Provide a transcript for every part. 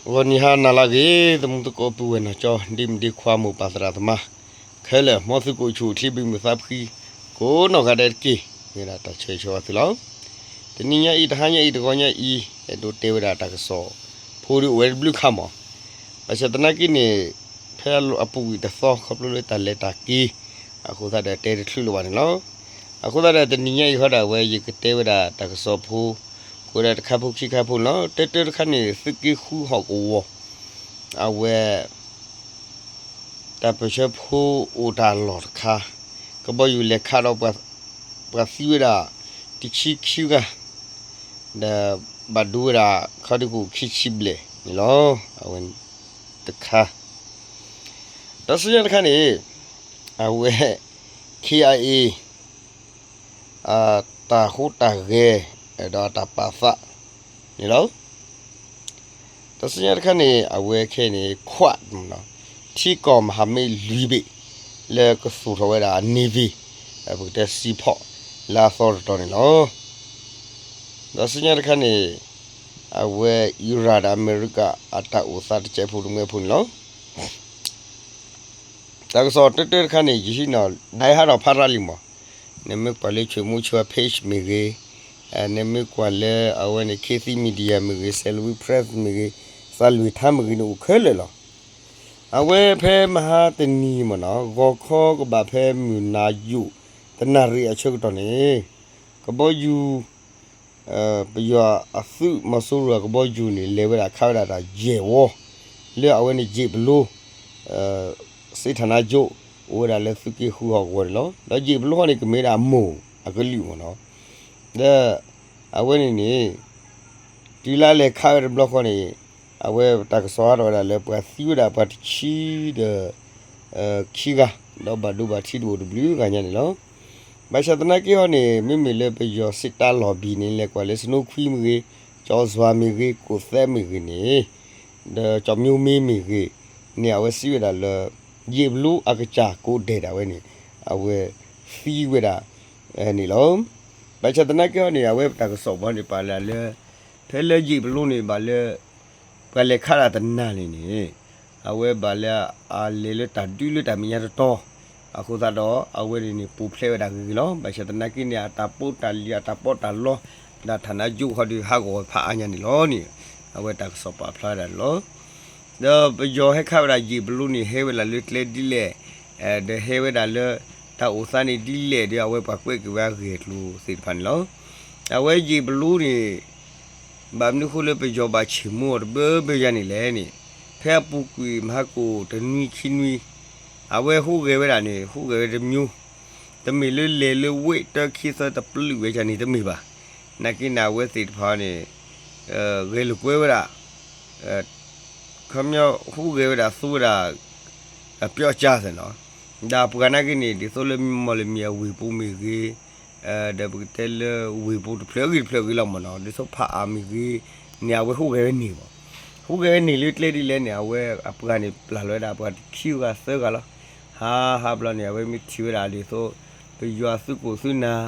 ဂီၤနံၤဟါနၤလၢအဂ့ၤ သမူသကိးပုၢ်ဝဲၢ်နီၢ်ကၠီ ဒ့မုၣ်ဒ့ခွါမိၢ်ပၢ်သရၣ်သမါ ခဲလၢာ် မ်သုကအိၣ်ဆူၣ်အိၣ်ချ့ ဘၣ်မုာ်သးဖှံ ကိးနီၢ်ဂၤဒဲးတက့ၢ်. မ့ၢ်ဝဲဒၣ်တၢ်ဆၢဂ့ၤဆၢဝါသုလီၤ. တနံၤညါအံၤ တဟါညါအံၤ တဂီၤညါအံၤ အဲၣ်ဒိးတဲဝဲဒၣ်တၢ်ကစီၣ်ဖိဒ်အိၣ်ဝဲတဘျုးခါမး. ဘၣ်ဆၣ်သနာ်က့န့ၣ် ဖဲအပူၤကွံာ်တသီ ခီဖျိလၢတၢ်လဲၤတၢ်က့ၤ အဃိသတးဒီးတဲတချုးလၢၤဘၣ်န့ၣ်လီၤ. အဃိသတးဒီးတနံၤညါအံၤဃီဒီး အဝဲယကတဲဝဲဒၣ်တၢ်ကစီၣ်ဖိ ကဝဲဒၣ်တခါဖိခံခါဖိန့ၣ်လီၤ. တၢတၢတခါန့ၣ် သုးက့ဃုဟီၣ်ကဝီၤ အဝဲ တၢ်ပၢၢ်ဆၢဖိအိၣ်တၢ်လီၢ်တခါ ကဘီယူၤလဲၤခးဒီး ပှၤသံဝဲဒၣ် တဆံခံဂၤ ဒီးဘၣ်ဒိဝဲဒၣ် ခီဒံကအိၣ်ခံဆံဘျဲၣ်န့ၣ်လီၤ. အဝဲတခါ ဒီးဆူညါတခါန့ၣ် အဝဲ ခ့အအ့ အတၢ်ဟူးတၢ်ဂဲၤ ဒီးအတၢ်ပာ်သးန့ၣ်လီၤ. ဒီးဆူညါတခါန့ၣ် အဝဲခဲအံၤန့ၣ် Quad ထံကီၢ်မဟာမိတ်လွံၢ်ဘ့ၣ် လၢကသူၣ်ထီၣ်ဝဲဒၣ် Navy ပကတဲ seaport လၢအသီတတီၤန့ၣ်လီၤ. ဒီးဆူညါတခါန့ၣ် အဝဲ Iran ဒီးအမဲရကၤ အတၢ်အိၣ်သးတစဲးဖိတမှဲဖိန့ၣ်လီၤ. တၢ်ကစီၣ်တၢတၢတခါန့ၣ် ယဟံးန့ၢ် ဒၣ်ဟးထီၣ်ဖးရါလံမး, နမ့ၢ်ကွၢ်လၢ ဆွေမျိုးချစ် page မ့ၢ်ဂ့ၤ, နမ့ၢ်ကွၢ်လၢအဝဲန့ၣ် Kathy Media မ့ၢ်ဂ့ၤ, Salween Press မ့ၢ်ဂ့ၤ, သးလွံၢ်ထါမ့ၢ်ဂ့ၤန့ၣ် အိၣ်ခဲလၢာ်လီၤ. အဝဲဖဲမဟါတနံၤမးနီၤ ဂီၤခီကဘၣ်ဖဲမုၢ်နၤယိာ် တနၣ်ရံၣ်အဆၢကတီၢ်န့ၣ် ကဘီယူၤ ပယီၤအသုးမီၤစိရိၤအကဘီယူၤန့ၣ် လဲၤဝဲဒၣ်ခးဝဲဒၣ်တၢ်ယဲၢ်ဝီ လၢအဝဲန့ၣ် ယ့ၣ်ပလိ စ့ထၣ်နါကၠိ အိၣ်ဝဲဒၣ်လၢသုးက့ဃုဟီၣ်ကဝီၤန့ၣ်လီၤ. ဒီးယ့ၣ်ပလိဃီန့ၣ် ကမ့ၢ်ဒၣ်အမိၢ်အကလုာ်မးနီၤ. ဒီးအဝဲန့ၣ်န့ၣ် တုၤလၢအလဲၤခးဝဲတဘျီဃီန့ၣ် အဝဲတၢ်ကစီၣ်ဟးထီၣ်ဝဲဒၣ်လၢပှၤသံဝဲဒၣ်ပှၤတဆံဒီး ခံဂၤ ဒီးဘၣ်ဒိဘၣ်ထံးတအိၣ်တဘျုးဂၤညါန့ၣ်လီၤ. ဘၣ်ဆၣ်သနာ်က့ဟီန့ၣ် မ့မ့ၢ်လၢပယီၤစစ်တပ် lobby န့ၣ် လဲၤကွၢ်လၢ စနိခွံမ့ၢ်ဂ့ၤ, ကၠီၣ်စွၤမ့ၢ်ဂ့ၤ, ကိၣ်သဲးမ့ၢ်ဂ့ၤန့ၣ် ဒီးကၠီၣ်မျိမ့မ့ၢ်ဂ့ၤန့ၣ် အဝဲစံးဝဲဒၣ်လၢ ယ့ၣ်ပလိအကစၢ်ကိးဒဲးဒၣ်ဝဲန့ၣ် အဝဲသံဝဲဒၣ်န့ၣ်လီၤ. ဘၣ်ဆၣ်သနာ်က့ဟီန့ၣ် အဝဲပတၢ်ကစီၣ်ပူၤန့ၣ် ပာ်လၢလၢ ဖဲလၢယ့ၣ်ပလိန့ၣ် ဘၣ်လၢ ပှၤလဲၤခးဒၣ်တနၤန့ၣ်န့ၣ် အဝဲဘၣ်လၢအလဲၤလၢတၢ်ဒုးလၢတၢ်မဲာ်ညါတတီၤ အဃိသတးဒီး အဝဲန့ၣ်န့ၣ် ပူၤဖျဲးဝဲဒၣ်ဂ့ၤဂ့ၤလီၤ. ဘၣ်ဆၣ်သနာ်က့န့ၣ် အတၢ်ပီးတၢ်လံၤ အတၢ်ပီးတၢ်လီ ဒီးဌာနချုပ်ဃီဒီး ဟးဂီၤဝဲဖးအါညါန့ၣ်လီၤန့ၣ် အဝဲတၢ်ကစီၣ်ပာ်ဖျါဝဲဒၣ်န့ၣ်လီၤ. ဒီးပယီၤဟဲခးဝဲဒၣ်ယ့ၣ်ပလိန့ၣ် ဟဲဝဲဒၣ်လၢကျဲဒ်လဲၣ်, ဒီးဟဲဝဲဒၣ်လၢ တၢ်အိၣ်သးန့ၣ်ဒ်လဲၣ်ဒီး အဝဲပှၤကွဲးက့ၤဝဲအဂ့ၢ်အကျိၤသ့ၣ်တဖၣ်န့ၣ်လီၤ. အဝဲယ့ၣ်ပလိန့ၣ် ဘၣ်မနုၤဃိလၢပယီၤဘၣ်ဆ့ၣ်မူအီၤတဘၢဘၢယၤန့ၣ်လဲၣ်န့ၣ်, ဖဲအပူၤကွံာ်မဟါကိၣ်တနွံခံနွံ အဝဲဟူးဂဲၤဝဲဒၣ်န့ၣ် ဟူးဂဲၤဝဲတမျိုး, တမ့ၢ်လၢလဲၤလၢဝ့ၢ်တၢခံသၢတပျုာ်ဝဲယၤန့ၣ် တမ့ၢ်ဘၣ်. နာ်က့န့ၣ် အဝဲသ့ၣ်တဖၣ်န့ၣ် ဂဲၤလိာ်ကွဲဝဲဒၣ် ခီပညီဟူးဂဲၤဝဲဒၣ်သူဝဲဒၣ် အပျီကၢသ့ၣ်နီၤ, ဒီးအပှၤနာ်က့န့ၣ် ဒ်သိးလၢမီၢ်လမံၤအဝ့ၢ်ပူၤမ့ၢ်ဂ့ၤ, ဒီးပကတဲလၢဝ့ၢ်ပူၤတဖျၢၣ်အဂ့ၢ်တဖျၢၣ်အဂ့ၢ်လီၤမ့ၢ်နီၤ, ဒ်သိးဖးအါမ့ၢ်ဂ့ၤန့ၣ် အဝဲဟူးဂဲၤဝဲန့ၣ်မး, ဟူးဂဲၤဝဲန့ၣ်လၢကျဲဒ်လဲၣ်န့ၣ် အဝဲအပှၤန့ၣ် ပျၢ်လီၤဝဲဒၣ်ပှၤတခံဂၤသၢဂၤလီၤ. ဟးဟးဘျီန့ၣ် အဝဲမ့ၢ်ထံၣ်ဝဲဒၣ်ဒ်သိး ပယီၤအသုးခိၣ်သုးနၢ်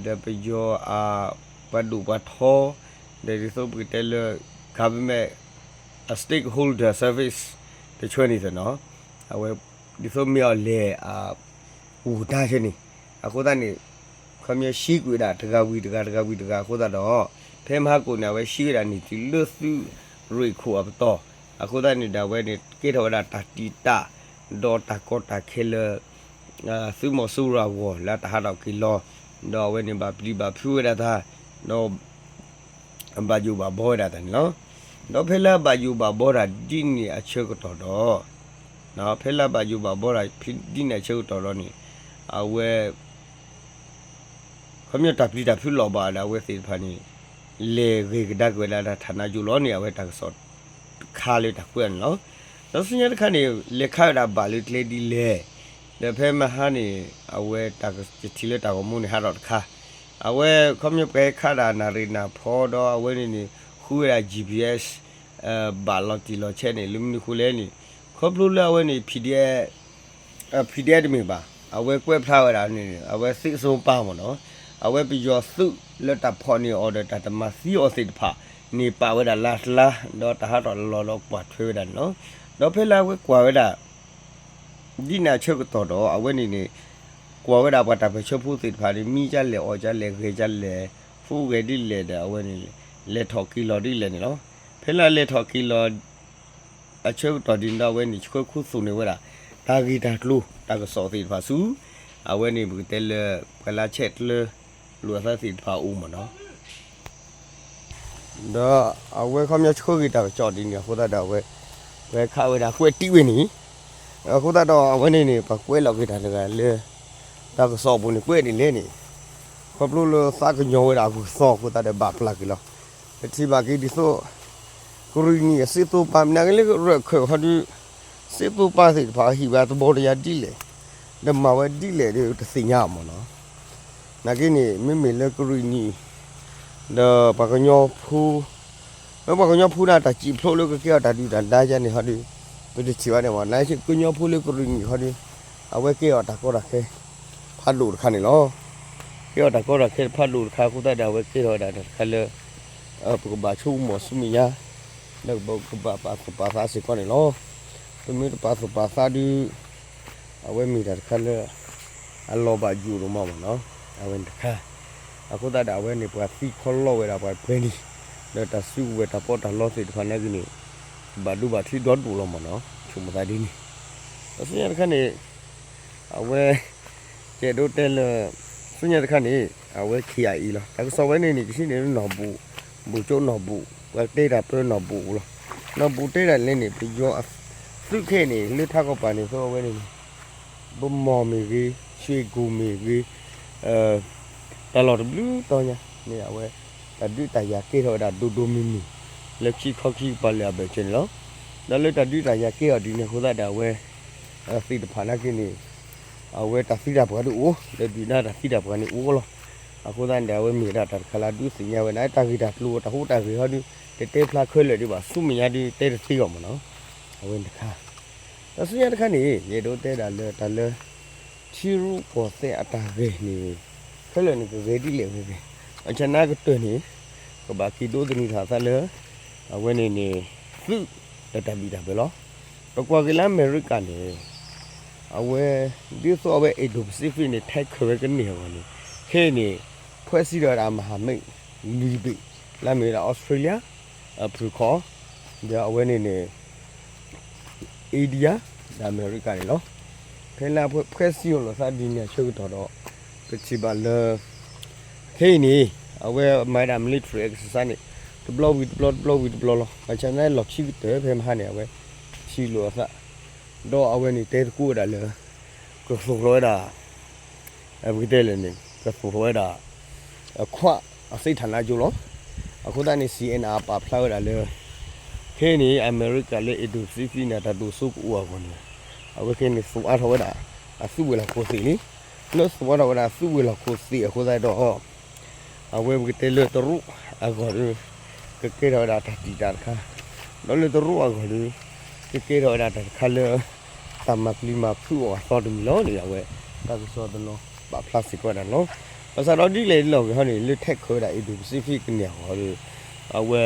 ဒီးပယီၤအပှၤဒိၣ်ပှၤထီ ဒီးဒ်သိးပကတဲလၢ government အ stakeholder service တဆၢန့ၣ်သ့ၣ်နီၤ, အဝဲ ဒ်သိးမ့ၢ်အီၤလဲၤအ ဝူၢ်တၢ်ဆၢန့ၣ်, အဃိသတးန့ၣ် ခီပညီ ရှံကွံာ်ဝဲဒၣ်တဂၤဝံၤတဂၤ တဂၤဝံၤတဂၤအဃိသတးဒီး ဖဲမဟါကိၣ်န့ၣ် အဝဲရှံဝဲဒၣ်န့ၣ်တုၤလၢသုးရ့ၣ်ခိၣ်အပတီၢ်, အဃိသတးန့ၣ်ဒီး အဝဲန့ၣ်ကဲထီၣ်ဝဲဒၣ်တၢ်တံာ်တာ် ဒီးတၢ်ကီတၢ်ခဲလၢ သုးမီၤစိရိၤအဂီၢ်လၢအတၢ်ဟးထီၣ်က့ၤလီၤ, ဒီးအဝဲန့ၣ်ဘၣ်ပျံၤဘၣ်ဖုးဝဲဒၣ်တၢ်, ဒီး အဘၣ်ယိၣ်ဘၣ်ဘီဝဲဒၣ်တၢ်န့ၣ်လီၤ. ဒီးဖဲလၢအဘၣ်ယိၣ်ဘၣ်ဘီတၢ်ဒ်န့ၣ်အဆၢကတီၢ်ဒီး, ဖဲလၢအဘၣ်ယိၣ်ဘၣ်ဘီတၢ်ဒ်န့ၣ်အဆၢကတီၢ်ဒီးန့ၣ်, အဝဲ ခီပညီတၢ်ပျံၤတၢ်ဖုးလီၤဘၣ်ဒီး အဝဲသ့ၣ်တဖၣ်န့ၣ် လဲၤဂ့ၤကဒါက့ၤဝဲဒၣ်တၢ် ဌာနချုပ် လီၤန့ၣ် အဝဲတၢ်ကစီၣ်တခါလၢတၢ်ကွဲးန့ၣ်လီၤ. ဒီးဆူညါတခါန့ၣ် လဲၤခးဝဲဒၣ်ဘၣ်လၢကျဲဒ်လဲၣ်, ဒီးဖဲမဟါန့ၣ် အဝဲတၢ်ကထံၣ်လၢတၢ်ဂီၤမူန့ၣ် ဟးထီၣ်တခါ, အဝဲခီပညီပှၤဟဲခးဒၣ်နၣ်ရံၣ်နၢ်ဖီဒီး အဝဲန့ၣ်န့ၣ် ဃုဝဲဒၣ် GPS ဘၣ်လီၤတံၢ်လီၤဆဲးန့ၣ် လၢမနုၤဃိလဲၣ်န့ၣ်, ခီဖျိလၢအဝဲန့ၣ် PDF PDF တမ့ၢ်ဘၣ်, အဝဲကွဲးဖျါဝဲဒၣ်န့ၣ် အဝဲသ့ၣ်စိပၢ်မ့ၢ်နီၤ, အဝဲပယီၤသုးလၢတၢ်ဖီၣ်န့ၢ်အီၤဒီးတၢ်တမၤသံအီၤသ့ၣ်တဖၣ် န့ၣ်ပာ်ဝဲဒၣ်လါကျါ ဒီးတၢ်ဟးထီၣ်လီၤဒီးကွၢ်ထွဲဝဲဒၣ်န့ၣ်လီၤ. ဒီးဖဲလၢအဝဲကွၢ်ဝဲဒၣ် ဒ်န့ၣ်အဆၢကတီၢ်ဒီး အဝဲန့ၣ်န့ၣ် ကွၢ်ဝဲဒၣ်ပှၤတၢ်ပၢၢ်ဆၢဖိသ့ၣ်တဖၣ်န့ၣ် မံကလဲၣ် အီၣ်ကလဲၣ် ဂဲၤကလဲၣ် ဖိဂဲၤဒ်လဲၣ်ဒီး အဝဲန့ၣ် လဲၤထီၣ်က့ၤလီၤဒ်လဲၣ်န့ၣ်လီၤ. ဖဲလၢအလဲၤထီၣ်က့ၤလီၤ အဆၢကတီၢ်ဒ်န့ၣ်ဒီး အဝဲန့ၣ် ဆှၢခူသူၣ်န့ၢ်ဝဲဒၣ် တၢ်ဂ့ၢ်တၢ်ကျိၤ တၢ်ကစီၣ်သ့ၣ်တဖၣ်ဆူ အဝဲန့ၣ် ပကတဲလၢ ပှၤလၢဆဲးကျၢလိာ်အသးသ့ၣ်တဖၣ်အအိၣ်မ့ၢ်နီၤ. ဒီးအဝဲခီပညီဆှၢက့ၤတၢ်ကစီၣ်ဒ်န့ၣ် အဃိသတးဒီးအဝဲ ပှၤခးဝဲဒၣ်ကွဲးတံၢ်ဝဲန့ၣ် အဃိသတးဒီးအဝဲန့ၣ်န့ၣ် ပှၤကွဲးလီၤက့ၤတၢ်တဂၤလၢ တၢ်ကစီၣ်အပူၤန့ၣ် ကွဲးဒ်လဲၣ်န့ၣ် ခီဖျိလၢသးကညီၤဝဲဒၣ်အဂုၤအသီအဃိသတးဒီးဘၣ်ပျၢ်က့ၤလီၤ. ပထံၣ်ဘၣ်က့ၤဒ်သိး ကရံၣ်နံၣ်အစ့သိပၤ မနုၤက့လၢရၢၢ်ခၢၣ်ခီဒု စ့သိပၤသ့ၣ်တဖၣ်ဟ့ၣ်ဝဲတဘီတယါဒ်လဲၣ် ဒီးမၤဝဲဒ်လဲၣ်ဒီးတသ့ၣ်ညါမ့ၢ်နီၤ. နာ်က့န့ၣ် မ့မ့ၢ်လၢကရံၣ်နံၣ် ဒီးပှၤကညီဖိ လၢပှၤကညီဖိန့ၣ် တၢ်စံးဖျိလၢကကဲအီၤတၢ်ဒုၣ်တၢ်ဒါယါန့ၣ်ဟီဒု ပတထံၣ်ဘၣ်န့ၣ်မ့ၢ် နာ်က့ကညီဖိလၢကရံၣ်နံၣ်ဟီဒု အဝဲကဲအီၤတၢ်ကီတၢ်ခဲ ဖးဒိၣ်တခါန့ၣ်လီၤ. ကဲအီၤတၢ်ကီတၢ်ခဲဖးဒိၣ်တခါအဃိသတးဒီး အဝဲကဲထီၣ်ဝဲဒၣ်တၢ်တခါလၢ ပကဘၣ်ဆိကမိၣ်ဆူမဲာ်ညါ ဒီးပကဘၣ်ပာ်သူၣ်ပာ်သးစ့ၢ်ကီးန့ၣ်လီၤ. ပမ့ၢ်တပာ်သူၣ်ပာ်သးဒု အဝဲမ့ၢ်တၢ်တခါလၢ အလီၤဘၣ်ယိၣ်ဒိၣ်မးမ့ၢ်နီၤ အဝဲန့ၣ်တခါ. အဃိသတးဒီးအဝဲန့ၣ် ပှၤသံခီလီဝဲဒၣ်ပှၤပှဲၤနံၣ် ဒီးတၢ်စုကဝဲၤတၢ်ပီးတၢ်လီသ့ၣ်တဖၣ်နာ်က့န့ၣ် ဘၣ်ဒိဘၣ်ထံးဒီဒိၣ်လီၤမ့ၢ်နီၤ ဆိကမိၣ်သးဒ်န့ၣ်. ဒီးဆူညါတခါန့ၣ် အဝဲ ယအဲၣ်ဒိးတဲလၢ ဆူညါတခါန့ၣ် အဝဲခံဂၤအံၤလီၤ. တၢ်ကစီၣ်ဝဲန့ၣ်န့ၣ် ကဆံန့ၣ်လၢနီၢ်ဘူၣ် ဘူၣ်ကၠိနီၢ်ဘူၣ် ပှၤတဲတၢ်ပၢနီၢ်ဘူၣ်လီၤ. နီၢ်ဘူၣ်တဲဒၣ်လဲၣ်န့ၣ် ပယီၤအသုးခဲအံၤန့ၣ် လၢထးကီၢ်ပၤန့ၣ် သိးအဝဲန့ၣ်န့ၣ် ဗန်းမော်မ့ၢ်ဂ့ၤ ရွှေကူမ့ၢ်ဂ့ၤ တၢ်လီၢ်တဘျုးတီၤညါန့ၣ် အဝဲ တၢ်ဒုးတၢ်ယၤကဲထီၣ်ဝဲဒၣ်ဒိၣ်ဒိၣ်မုၢ်မုၢ် လၢခံခီခံကပၤလၢအဘၢၣ်စၢၤန့ၣ်လီၤ. ဒီးလၢတၢ်ဒုးတၢ်ယၤကဲအီၤဒ်န့ၣ်အဃိသတးဒီးအဝဲ သ့ၣ်တဖၣ်နာ်က့န့ၣ် အဝဲတၢ်သံတၢ်ပှၢ်ဒုးအိၣ် လၢဒုးနၢ်တၢ်သံတၢ်ပှၢ်န့ၣ်အိၣ်လီၤ. အဃိသတးန့ၣ်ဒီး အဝဲမ့ၢ်ဝဲဒၣ်တၢ်တခါလၢအဒုးသ့ၣ်ညါဝဲဒၣ် တၢ်ဂ့ၢ်တၢ်ကျိၤတၢ်ဟူးတၢ်ဂဲၤဟီဒုး တတဲဖျါခဲလၢာ်ဒံးဘၣ် ဆူမဲာ်ညါဒုးတဲတသ့အီၤမ့ၢ်နီၤ. အဝဲန့ၣ်တခါ ဒီးဆူညါတခါန့ၣ် ယအဲၣ်ဒိးတဲဒၣ်လၢတၢ်လၢ ထံရူၢ်ကီၢ်သဲးအတၢ်ဂဲၤန့ၣ် ခဲလၢာ်န့ၣ်ကဂဲၤဒ်လဲၣ်ဂ့ၤဂ့ၤ အဆနါကတၢၢ်န့ၣ် ကဘၣ်က့ၤဒိးသန့ၤထီၣ်အသးလၢ အဝဲန့ၣ်န့ၣ် သုးလၢတၢ်ဘံၣ်တၢ်ဘၢလီၤ. ပကွၢ်က့ၤလၢအမဲရကၤန့ၣ် အဝဲ ဒ်သိးအဝဲ Indo-Pacific န့ၣ် ထဲးခၢးဝဲကန့ၢ်အဂီၢ်န့ၣ် ခဲအံၤန့ၣ် ဖွဲ့စည်းထီၣ်ဝဲဒၣ် မဟာမိတ် လွံၢ်ဘ့ၣ် လၢအမ့ၢ်ဝဲဒၣ် အီစထြ့လယါ အဖုၣ်ခီ ဒီးအဝဲန့ၣ်န့ၣ် India ဒီးအမဲရကၤန့ၣ်လီၤ. ဖဲလၢအဝဲ ဖွဲ့စည်းထီၣ်လိာ်သးဒ်န့ၣ်အဆၢကတီၢ်ဒီး ပထံၣ်ဘၣ်လၢ ခဲအံၤန့ၣ် အဝဲမၤဝဲဒၣ် military exercise န့ၣ် တဘျီဝံၤတဘျီ တဘျီဝံၤတဘျီလီၤ. ဘၣ်ဆၣ်သနာ်က့လီၢ်ခံကတၢၢ်ဖဲမဟါန့ၣ် အဝဲထံၣ်လိာ်အသး ဒီးအဝဲန့ၣ်တဲသကိးဝဲဒၣ်လၢ ကသိၣ်ထီၣ်ဝဲဒၣ် ပကတဲလဲၣ်န့ၣ် ကသိၣ်ထီၣ်ဝဲဒၣ် ခွးအစ့းဌာနချုပ်လီၤ. အဃိသတးန့ၣ် စီအ့ၣ်အၣ်အၣ် ပာ်ဖျါဝဲဒၣ်လၢ ခဲအံၤန့ၣ် အမဲရကၤလၢ Indo-Pacific န့ၣ် တၢ်ဒိၣ်စိကအိၣ်အဂီၢ်န့ၣ် အဝဲခဲအံၤန့ၣ် သိၣ်အါထီၣ်ဝဲဒၣ် အသုးဝဲၤလီၢ်ခိၣ်သ့ၣ်လံ. လၢသိၣ်အါထီၣ်ဝဲဒၣ်အသုးဝဲၤလီၢ်ခိၣ်သ့ၣ်အဃိသတးဒီး အဝဲပကတဲလၢတရူးအဂီၢ်ဒီး ကကဲထီၣ်ဝဲဒၣ်တၢ်တံာ်တာ်တခါ, ဒီးလၢတရူးအဂီၢ်ဒီး ကကဲထီၣ်ဝဲဒၣ်တၢ်တခါလၢ တၢ်မၤပျံၤမၤဖုးအီၤအသီတမံၤလီၤန့ၣ် အဝဲ တၢ်ကစီၣ်တနီၤပာ်ဖျါစ့ၢ်ကီးဝဲဒၣ်န့ၣ်လီၤ. ဘၣ်ဆၣ်ဒီးဒ်လဲၣ်ဒ်လဲၣ်ဂ့ၤဟီန့ၣ် လၢထဲးခၢးဝဲဒၣ် Indo-Pacific ကန့ၢ်အဂီၢ်ဒီး အဝဲ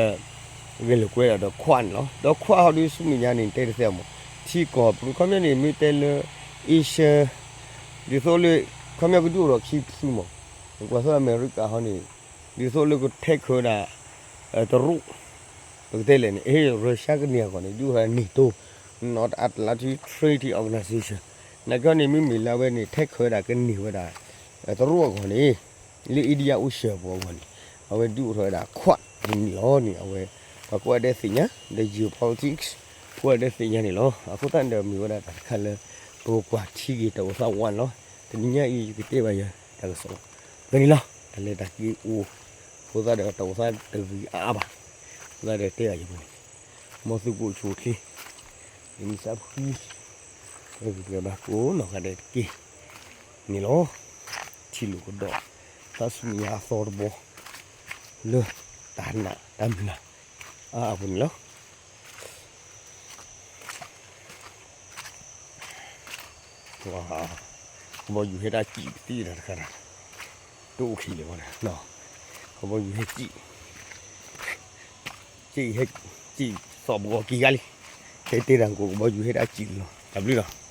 ဂဲၤလိာ်ကွဲဒၣ်ဒီးခွးန့ၣ်လီၤ. ဒီးခွးဟီဒီးဆူမဲာ်ညါန့ၣ် တဲတသ့အမး ထံကီၢ်ပူၤခီပညီန့ၣ် မ့ၢ်တဲလၢ Asia ဒ်သိးလၢ ခီပညီကဒုးအိၣ်ဒီးခံဖုမး, ကွၢ်သိးအမဲရကၤဟီန့ၣ် ဒ်သိးလၢကထဲးခၢးဝဲဒၣ် တရူး ပကတဲလဲၣ်န့ၣ် အ့ Russia ကန့ၢ်အဂီၢ်န့ၣ် ဒုးအိၣ်ဝဲဒၣ် NATO, North Atlantic Treaty Organization နာ်က့န့ၣ် မ့မ့ၢ်လၢအဝဲန့ၣ် ထဲးခၢးဝဲဒၣ်ကန့ၢ်ဝဲဒၣ် တရူးအဂီၢ်န့ၣ် လၢ India Ocean ပူၤအဂီၢ်န့ၣ် အဝဲဒုးအိၣ်ထီၣ်ဝဲဒၣ်ခွးဒ်န့ၣ်လီၤန့ၣ် အဝဲ ပှၤကိးဂၤဒဲးသ့ၣ်ညါ ဒီး geopolitics ကိးဂၤဒဲးသ့ၣ်ညါန့ၣ်လီၤ. အဃိသတးန့ၣ်ဒီးမ့ၢ်ဝဲဒၣ်တၢ်တခါလၢ ပကကွၢ်ထံက့ၤတၢ်အိၣ်သးဝးန့ၣ်လီၤ. တနံၤညါအံၤ ယကတဲဘၣ်ယၤတၢ်ကစီၣ် ဖဲန့ၣ်လီၤ. တၢ်လဲၤတၢ်က့ၤအိၣ် အဃိသတးဒီးတၢ်အိၣ်သးတဂ့ၤအါအါဘၣ်. အဃိသတးဒီးတဲဘၣ်ယၤဖဲန့ၣ် မ်သုကအိၣ်ဆူၣ်အိၣ်ချ့ ဂံၢ်စၢ်ဖှံ ပကပျဲၢ်ဘၣ်ကိးနီၢ်ဂၤဒဲးတက့ၢ်န့ၣ်လီၤ. ထံၣ်လိာ်ကဒီး သးဆူမဲာ်ညါအသီတဘီ လၢတၢ်နာ်တၢ်မုၢ်လၢ်အါအါပူၤန့ၣ်လီၤ. ကဘီယူၤဟဲတၢ်စံၣ်ကသံၣ်တၢ်တခါတၢ် တအိၣ်ခံလဲၣ်ဘၣ်န့ၣ် ကဘီယူၤဟဲစံၣ် စံၣ်ဟဲ, စံၣ်သီၣ်ဘူးအီၤက့ၤဂၤလံ, ဟဲတဲတၢ်ကိးကဘီယူၤဟဲဒၣ်စံၣ်လီၤ တၢ်ဘျုးလီၤ.